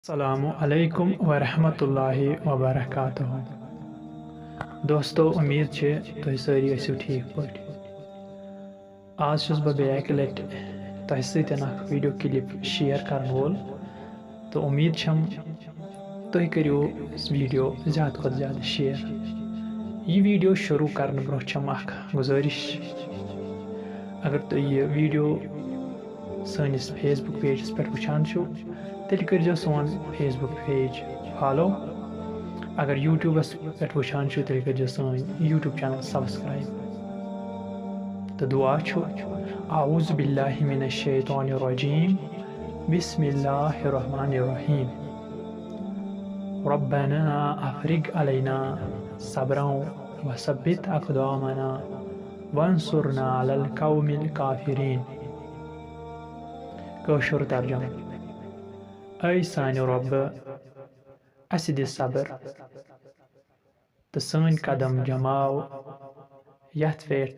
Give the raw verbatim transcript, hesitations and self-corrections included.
السلام علیکم ورحمۃ اللہ وبرکاتہ۔ دوستو، امید چھِ تُہۍ سٲری ٲسِو ٹھیٖک پٲٹھۍ۔ آز چھُس بہٕ بیٚیہِ اَکہِ لَٹہِ تۄہہِ سۭتۍ اَکھ video clip share کَرَن وول، تہٕ امید چھَم تُہۍ کٔرِو video زیادٕ کھۄتہٕ زیادٕ share۔ یہِ video شروٗع کَرنہٕ برٛونٛہہ چھَم اَکھ گُزٲرِش، اگر تُہۍ یہِ video سٲنِس Facebook pageَس پٮ۪ٹھ وٕچھان چھِو، تیٚلہِ کٔرۍزیو سون Facebook page follow۔ اگر YouTubeَس پٮ۪ٹھ وٕچھان چھِو، تیٚلہِ کٔرۍزیو سٲنۍ YouTube channel subscribe۔ تہٕ دُعا چھُ، اعوذ باللہ من الشیطان الرجیم، بسم اللہ الرحمن الرحیم۔ ربنا افرغ علینا صبرا وثبت اقدامنا وانصرنا علی القوم الکافرین۔ کٲشُر ترجمہٕ۔ اے سانہِ رۄبہٕ، اَسہِ دِ صبر تہٕ سٲنۍ قدم جماو یَتھ پٮ۪ٹھ